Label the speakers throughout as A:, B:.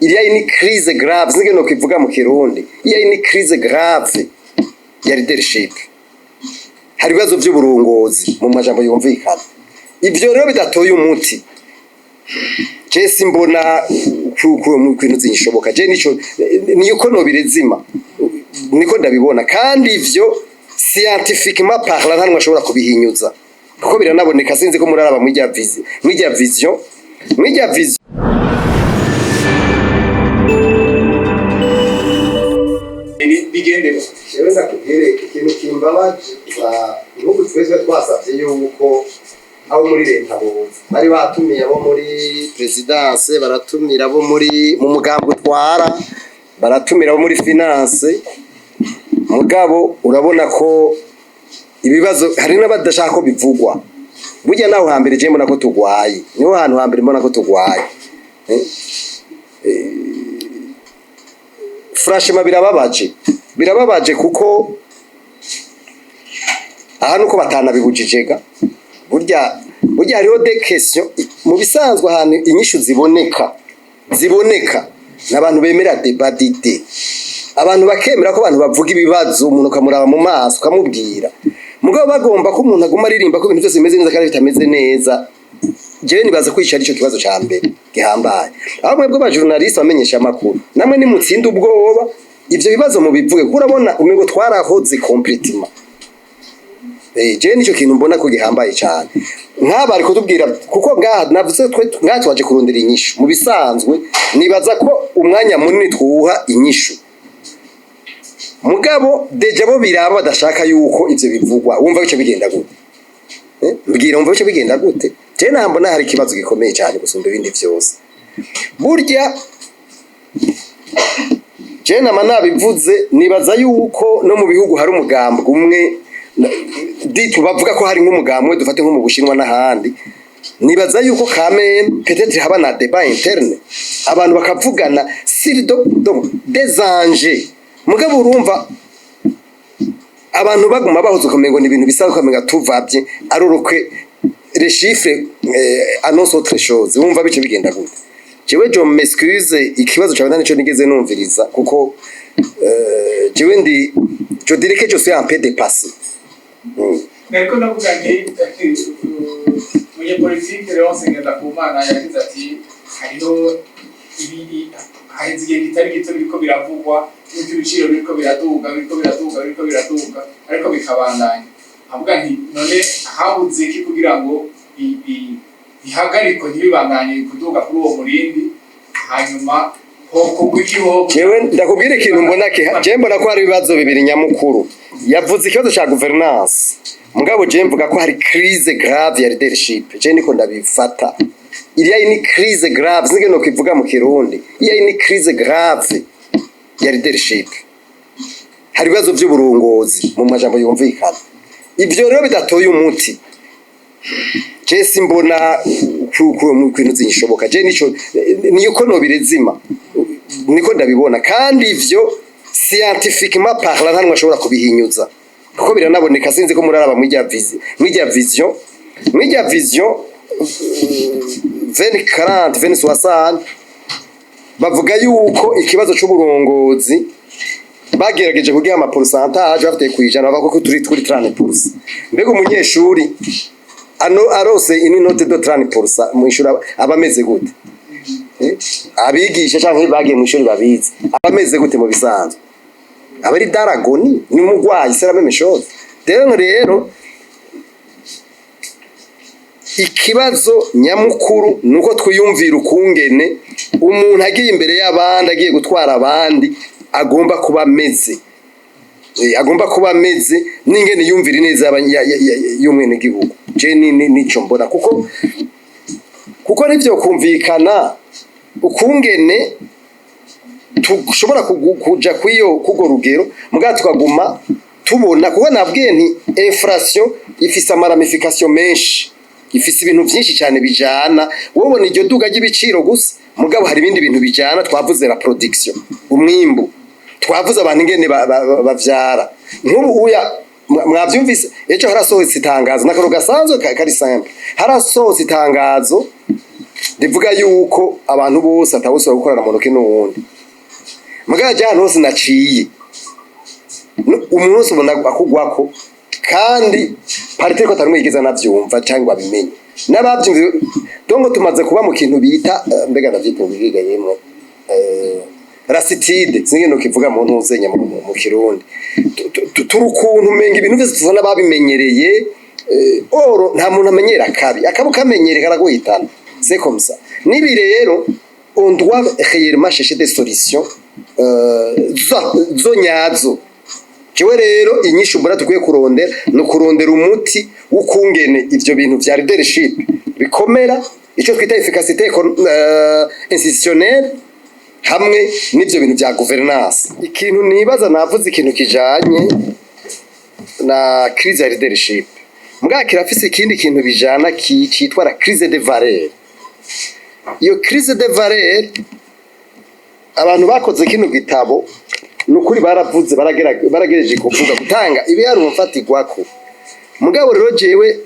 A: Il y a une crise grave, singe no kivuga mu Kirundi, il y a une crise grave ya leadership. Hari ibibazo by'uburongozi mu majambo yumvikana. Ibyo rero bidatoye umuti, je simbona kuko mu bintu zinshoboka. Je nico niko nobirezima, niko ndabibona. Kandi ivyo, scientifiquement parlant, nta numwe ashobora kubihinyuza kuko biranaboneka. Sinzi ko muraraba mw'irya vision.
B: Bigende.
A: Jewe ndakubwire ikintu kimbabaje. Nk'ubu twese twasavye yuko abo muri leta boza. Bari batumiye abo muri présidence, baratumira abo muri mu mugambi utwara, baratumira abo muri finance. Mugabo urabona ko ibibazo hari n'abadashaka ko bivugwa. Burya naho hambere je mbona ko tugwaye, niho hantu hambere mbona ko tugwaye. Franchement, birababaje, birababaje, kuko aha nuko batanabibujijega. Burya hariho des questions mu bisanzwe ahantu inyishu ziboneka n'abantu bemera débat d'idées, abantu bakemera ko abantu bavuga ibibazo, umuntu ukamuraba mu maso ukamubwira. Mugabo bagomba ko umuntu aguma aririmba ko ibintu byose bimeze neza kandi bitameze neza. Jewe nibaza ko ico ari cyo kibazo ca mbere gihambaye. Aho mwebwe ba journaliste, bamenyesha amakuru, namwe nimutsinda ubwoba, ivyo bibazo mubivuge, kuko urabona umengo twarahoze complètement. Jewe nico kintu mbona ko gihambaye cyane. Nk'aba ari kutubwira, kuko ngaha navuze twe ngaha twaje kurondera inyishu. Mu bisanzwe nibaza ko umwanya munini twuha inyishu, mugabo déjà bo biraba badashaka yuko ivyo bivugwa. Wumva bice bigenda gute? Mbwira, wumva bice bigenda gute? Je nambona hari ikibazo gikomeye cyane gusumba ibindi vyose. Burya je nama nabivuze, nibaza yuko no mu bihugu hari umugambi umwe, ditu bavuga ko hari nk'umugambi dufate nko mu Bushinwa n'ahandi, nibaza yuko quand même peut-être haba na débat interne, abantu bakavugana sur donc des enjeux. Mugabo urumva abantu baguma bahuza, ukamengo ni ibintu bisanzwe, ukamenga tuvavye arurukwe, les chiffres annoncent autre chose. Wumva bice bigenda gute? Jewe, je m'excuse, ikibazo cyawe nico nigeze numviriza, kuko jewe ndi, je dirais que je suis un peu dépassé.
B: Nariko ndavuga nti umunyepolitike Leonce Ngendakumana yagize ati hariho ibi, haheze igihe kitari gito biriko biravugwa yuko ibiciro biriko biraduga, biriko biraduga, biriko biraduga, ariko bikabandanya. Avuga nti none habuze iki kugira ngo bihagarikwe, ntibibandanye kuduga kuri uwo murindi? Hanyuma hokorwa iki ho?
A: Jewe ndakubwira ikintu mbona ke. Jewe mbona ko hari ibibazo bibiri nyamukuru. Yavuze ikibazo ca gouvernance, mugabo jewe mvuga ko hari crise grave ya leadership. Je niko ndabifata. Il y a une crise grave, singe no kivuga mu Kirundi, il y a une crise grave ya leadership. Hari ibibazo by'uburongozi mu majambo yumvikana. Ivyo rero bidatoye umuti, je simbona kuko mu bintu zinshoboka. Je nico niko nobirezima, niko ndabibona. Kandi ivyo, scientifiquement parlant, nta numwe ashobora kubihinyuza kuko biranaboneka. Sinzi ko muraraba mw'irya vision 2040 2060, bavuga yuko ikibazo c'uburongozi bagerageje kugiha ama pourcentage bafite kwijana, bavuga ko turi kuri 30%. Mbega umunyeshuri ano arose une note de 30% mu ishuri aba ameze gute? Abigisha canke bagiye mu ishuri babizi, aba ameze gute? Mu bisanzwe aba ari daragoni, ni umurwayi, c'est la même chose. Rero ikibazo nyamukuru nuko twiyumvira ukungene umuntu agiye imbere y'abandi, agiye gutwara abandi, agomba kuba ameze, n'ingene yumvira ineza y'umwenegihugu. Je nico mbona, kuko nivyo kumvikana ukungene tushobora kuja kwiyo kugo rugero, mugabo tukaguma tubona, kuko nabwiye nti inflation ifise ama ramifications menshi, ifise ibintu vyinshi cyane bijana. Wowe ubona iryo duga ry'ibiciro gusa, mugabo hari ibindi bintu bijana. Twavuze la production, umwimbu, twavuze abantu ingene bavyara. Nk'ubu uya mwavyumvise, ejo harasohotse itangazo, n'akantu gasanzwe kari simple, harasohotse itangazo. Rivuga yuko abantu bose atawusubira gukorana mu ntoki n'uwundi. Mugabo je ahantu hose naciye, umuntu wese ubona akugwako, kandi parti ko atari yigeze anavyumva cyangwa ngo abimenye. N'abavyumva, donc tumaze kuba mu kintu bita mbega ndavyita ngo yemwe, lassitude, sinzi no kivuga mu ntuzenya mu Kirundi. Turi ukuntu umenga ibintu byose tusa n'ababimenyereye. Or nta muntu amenyera akabi, akabi kamenyere karaguhitana. C'est comme ça. Nibi rero on doit réellement chercher des solutions zo nyazo. Jewe rero inyishu mbona dukwiye kurondera ni ukurondera umuti w'ukungene ivyo bintu vya leadership bikomera, ico twita efficacité institutionnelle, hamwe n'ivyo bintu vya gouvernance. Ikintu nibaza, navuze ikintu kijanye na crise ya leadership, mbwa kirafise ikindi kintu bijana citwa la crise de valeur. Iyo crise de valeur, abantu bakoze kino gitabo nukuri baravuze, baragerageje kuvuga, gutanga ibiharuro mfatirwako. Mugabo rero jewe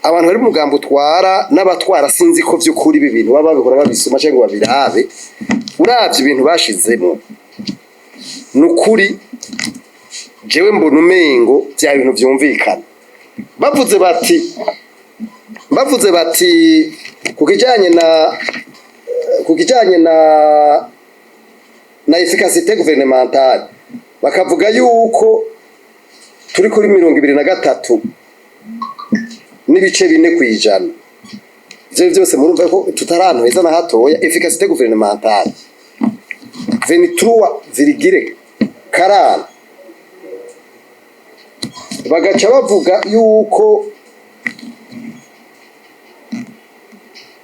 A: abantu bari mu mugambo utwara n'abatwara, sinzi ko vy'ukuri ibi bintu baba babihora babisoma cyangwa ngo babirabe. Uravye ibintu bashizemo, nukuri jewe mbona umengo vya bintu vyumvikana. Bavuze bati ku kijanye na efficacité gouvernementale, bakavuga yuko turi kuri 23.4%. Ivyo vyose murumva ko tutari ahantu heza na hatoya. Efficacité gouvernementale 23,40. Bagaca bavuga yuko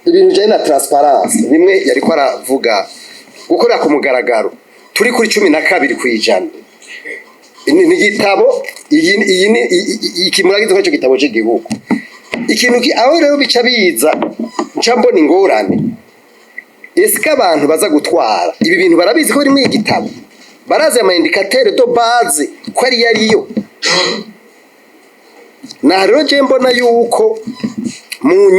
A: ibintu bijanye na transparence, bimwe yariko aravuga, gukorera ku mugaragaro, turi kuri 12%. Ni igitabo iyi ni iki muragize ko ico gitabo c'igihugu. Ikintu aho rero bica biza, nca mbona ingorane. Ese abantu baza gutwara ibi bintu barabizi ko biri muri iki gitabo? Barazi ama indicateurs de base ko ari yariyo? Na rero je mbona yuko mu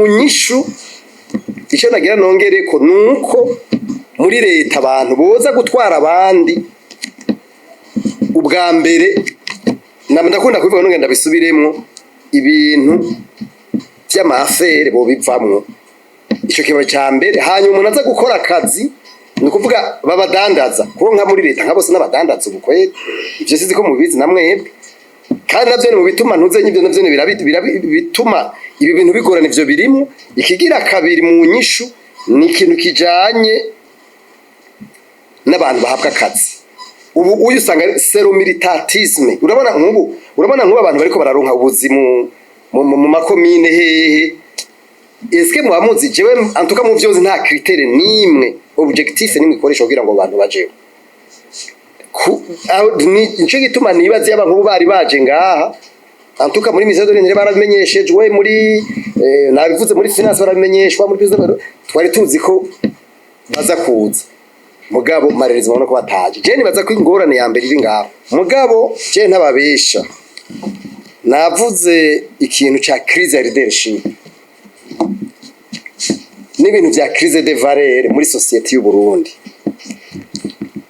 A: nyishu icyo nagira nongere ko nuko muri leta abantu boza gutwara abandi, ubwa mbere ndakunda kubivuga, nongera ndabisubiremwo, ibintu vy'ama affaires bobivamwo. Ico kiba ca mbere. Hanyuma umuntu aza gukora akazi, ni ukuvuga babadandaza, kuko nka muri leta nka bose n'abadandaza ubu kweri. Ivyo sizi ko mubizi na mwebwe, kandi navyo ni mu bituma ntuze n'ivyo navyo bituma ibi bintu bigorana. Ivyo birimwo. Ikigira kabiri mu nyishu ni ikintu kijanye n'abantu bahabwa akazi. Ubu uyu usanga ari c'est le militantisme. Urabona nk'ubu abantu bariko bararonka ubuzi mu makomine hehe. Eske muba muzi? Jewe en tout cas mu vyo nzi, nta critère nimwe objectif nimwe ikoresha kugira ngo abantu bajeho. Nico gituma nibaza yaba nk'ubu bari baje ngaha, en tout cas muri ministère de l'Intérieur barabimenyeshejwe, muri nabivuze, muri finance barabimenyeshwa, muri président twari tuzi ko baza kuza, mugabo marerezi babona ko bataje. Je nibaza ko ingorane ya mbere iri ngaho. Mugabo je ntababesha, navuze ikintu ca crise ya leadership n'ibintu vya crise de valeur muri société y'u Burundi.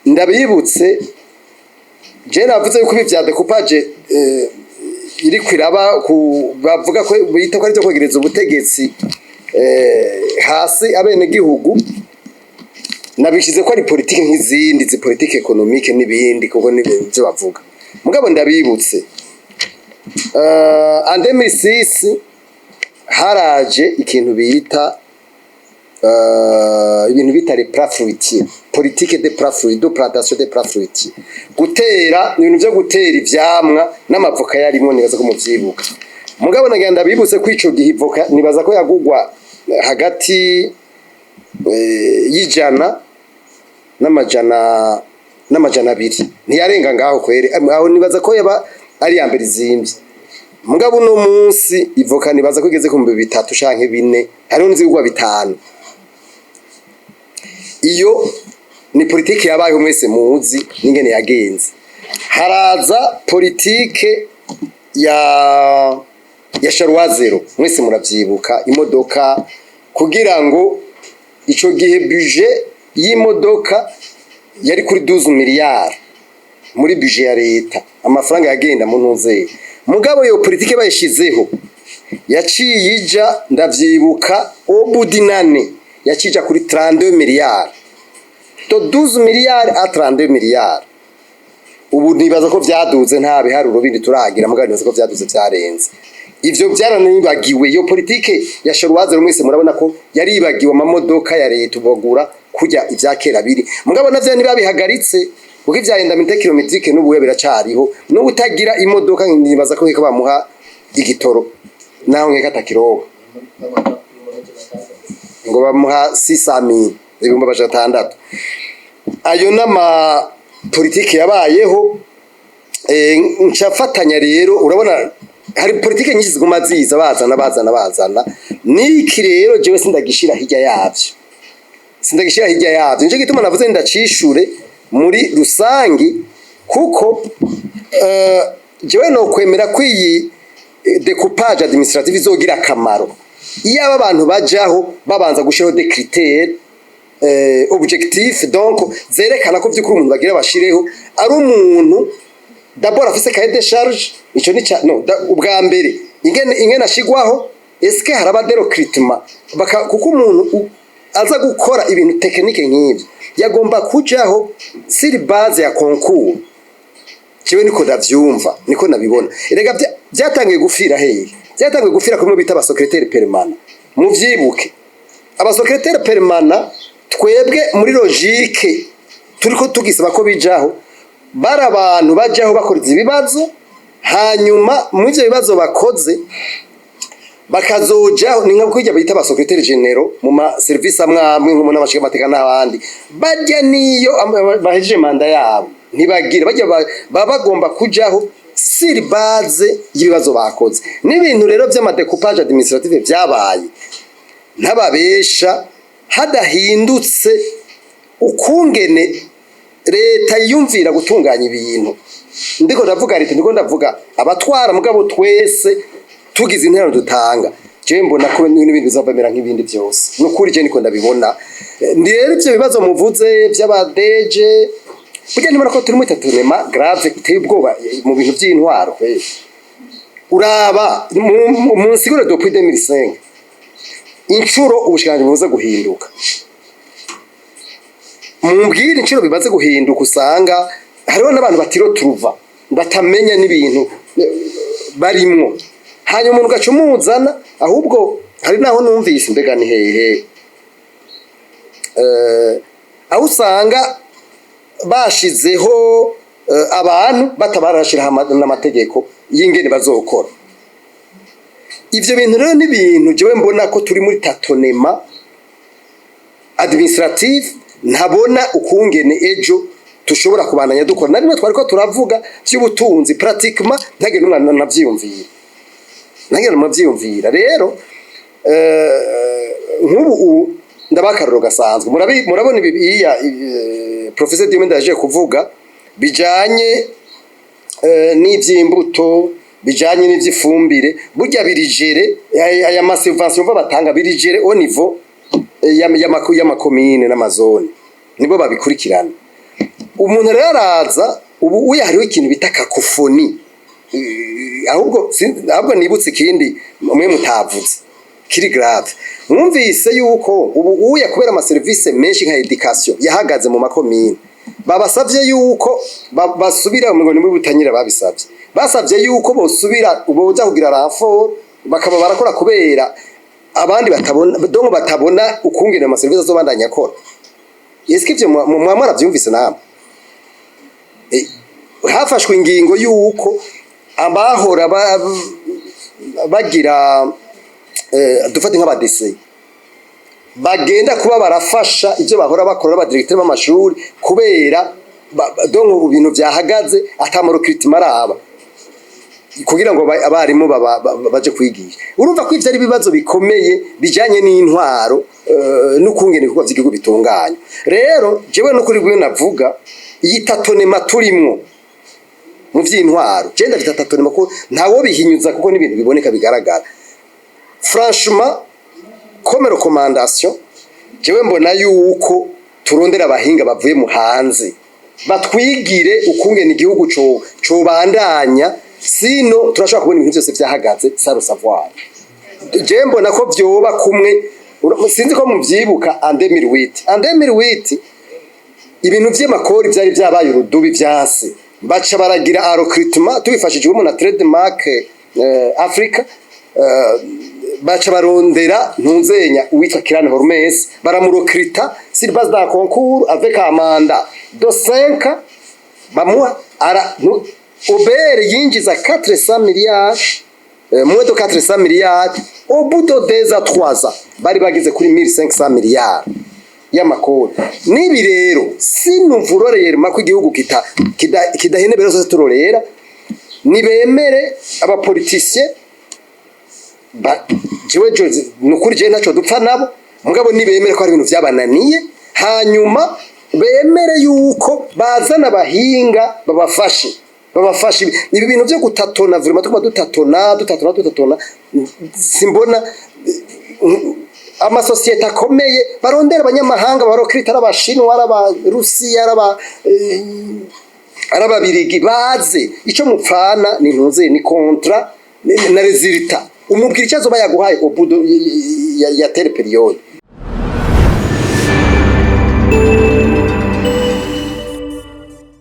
A: Ndabibutse, je navuze yuko ibi vya découpage iri kwiraba ku bavuga ko bita ko ari byo kwegereza ubutegetsi hasi abenegihugu, nabishize ko ari politike nk'izindi zi politique économique n'ibindi, kuko n'ibyo bavuga. Mugabo ndabibutse, en 2006 haraje ikintu bita ibintu bita les plans fruitiers, politique de plans fruitiers, de plantation de plans fruitiers, gutera ibintu vyo gutera ivyamwa n'amavoka yarimwo. Nibaza ko muvyibuka. Mugabo nagira ndabibutse ko ico gihe ivoka nibaza ko yagugwa hagati y'ijana n'amajana abiri, ntiyarenga ngaho kwere. Aho nibaza ko yaba ari ya mbere izimvye. Mugabo uno munsi ivoka nibaza ko igeze ku 3000 canke 4000, hariho n'izigurwa 5000. Iyo ni politike yabayeho mwese muzi n'ingene yagenze. Haraza politike ya ya charroi zéro. Mwese muravyibuka, imodoka, kugira ngo ico gihe budget y'imodoka yari kuri 12 miliyari muri budget ya leta, amafaranga yagenda mu ntuzeye. Mugabo iyo politike bayishizeho, yaciye ija, ndavyibuka, obudinane yacija kuri 32 miliyari, de 12 miliyari à 32 miliyari. Ubu nibaza ko vyaduze, nta biharuro bindi turagira, mugabo nibaza ko vyaduze, vyarenze ivyo. Byaranibagiwe iyo politike ya charroi zéro. Mwese murabona ko yaribagiwe, amamodoka ya leta ubagura kurya ivya kera biri. Mugabo navyo ntibabihagaritse, kuko ivya indemnité kilométrique n'ubuye biracariho. N'utagira imodoka, nibaza ko nkeka bamuha igitoro, naho nkeka atakiroba, ngo bamuha 600,000, 600,000. Ayo n'ama politike yabayeho. Ncafatanya rero, urabona hari politike nyinshi ziguma ziza, bazana, bazana, bazana. Niki rero jewe sindagishira hirya yavyo, sindagishira hirya yavyo. Nico gituma navuze ndacishure muri rusangi, kuko jewe no kwemera ko iyi découpage administrative izogira akamaro iyo aba bantu bajaho babanza gushiraho des critères objectif, donc zerekana ko vy'ukuri umuntu bagira bashireho ari umuntu d'abord afise cahier de charge. Ico ni ca no da, ubwa mbere ingene ashigwaho, est-ce que haraba des recrutement baka, kuko umuntu aza gukora ibintu technique nk'ivyo yagomba kujaho sur base ya concours. Jewe niko ndavyumva, niko nabibona. Erega vyatangiye gufira hehe? Vyatangiye gufira kumwe bita aba secrétaire permanent. Muvyibuke, aba secrétaire permanent, twebwe muri logique turiko tugisaba ko bijaho, bari abantu bajaho bakoze ibibazo, hanyuma mu ivyo bibazo bakoze bakazojaho. Ni nka kurya bita aba secrétaire généraux mu ma service amwe amwe, nko mu nama nshingamateka n'abandi. Barya niyo bahejeje manda yabo ntibagira bajya, baba bagomba kujaho sur base y'ibibazo bakoze. N'ibintu rero vy'ama découpage administratif vyabaye, ntababesha, hadahindutse ukungene leta yiyumvira gutunganya ibintu, ndiko ndavuga leta, ndiko ndavuga abatwara, mugabo twese tugize interano dutanga, jewe mbona ko n'ibindi bizavamera nk'ibindi byose. Nukuri je niko ndabibona. Ndi rero ivyo bibazo muvuze vy'abadeje, burya ntibona ko turi muri tâtonnement grave iteye ubwoba mu bintu vy'intwaro kweli. Uraba mu nsiguro, depuis 2005 incuro ubushikiranganji bumaze guhinduka, mumbwire incuro bimaze guhinduka. Usanga hariho n'abantu batiroturuva, batamenya n'ibintu barimwo, hanyuma umuntu ugaca umuzana. Ahubwo hari naho numvise, mbega ni hehe, aho usanga bashizeho abantu batabarashiraho n'amategeko y'ingene bazokora ivyo bintu. Rero n'ibintu jewe mbona ko turi muri tâtonnement administratif, ntabona ukungene ejo tushobora kubandanya dukora na bimwe twariko turavuga vy'ubutunzi. Pratiquement ntagire n'umwana navyiyumvira, ntagire navyiyumvira. Rero nk'ubu ndabaha akarorero gasanzwe. Murabona ibi iya professeur Diomede yaje kuvuga bijanye n'ivy'imbuto, bijanye n'ivy'ifumbire. Burya biri géré, aya ma subvention batanga biri géré au niveau y'amakomine n'amazone, nibo babikurikirana. Umuntu rero araza ubu uya, hariho ikintu bita cacophonie. Ahubwo nibutse ikindi mwe mutavuze kiri grave. Mwumvise yuko ubu uya kubera amaserivisi menshi nka éducation yahagaze mu makomine, babasavye yuko basubira mu ngo muri Butanyira, babisavye, basavye yuko bosubira boza kugira renfort, bakaba barakora kubera abandi batabona, donc batabona ukungene amaserivisi azobandanya akora. Est-ce que ivyo mwa mwaravyumvise namwe? Hafashwe ingingo yuko abahora bagira, dufate nk'abadese, bagenda kuba barafasha ibyo bahora bakora, aba directeur b'amashuri, kubera donc ubu bintu vyahagaze, ata recrutement araba kugira ngo abarimu baje kwigisha. Urumva ko ivyo ari ibibazo bikomeye bijanye n'intwaro, n'ukungene ibikorwa vy'igihugu bitunganya. Rero jewe n'ukuri bwiwe navuga iyi tâtonnement turimwo. Mu vy'intwaro je ndafite tâtonnement, ko ntawo bihinyuza, kuko n'ibintu biboneka, bigaragara. Franchement, comme recommandation, jewe mbona yuko turondera abahinga bavuye mu hanze, batwigire ukungene igihugu co cobandanya. Sinon turashobora kubona ibintu byose vyahagaze sans le savoir. Je mbona ko vyoba kumwe, sinzi ko muvyibuka, en 2008, en 2008 ibintu vy'amakori vyari vyabaye urudubi, vyanse, baca baragira recrutement tubifashijwemo na Trademark Africa, baca barondera ntunzenya uwitwa Kieran Holmes, baramurecruta sur base d'un concours avec un mandat de 5 bamuha. Ara OBR yinjiza 400 milliards, moins de 400 milliards. Au bout de 2 à 3 ans bari bageze kuri 1500 milliards y'amakori. Nibi rero sinumva uroreyerema ko igihugu kita kidahenebera zose turorera. Nibemere aba politiciens ba jewe nukuri jewe ntaco dupfa nabo, mugabo nibemere ko hari ibintu vyabananiye, hanyuma bemere yuko bazana abahinga babafashe. Ibi bintu vyo gutâtonna, vraiment tuguma dutâtonna, dutâtonna, dutâtonna, simbona amasosiyete akomeye. Barondera abanyamahanga barecruta, ari abashinwa, ari abarusiya, ari ababirigi, baze. Ico mupfana ni ntuze, ni contrat na résultat. Umubwira icyo azoba yaguhaye au bout ya telle période.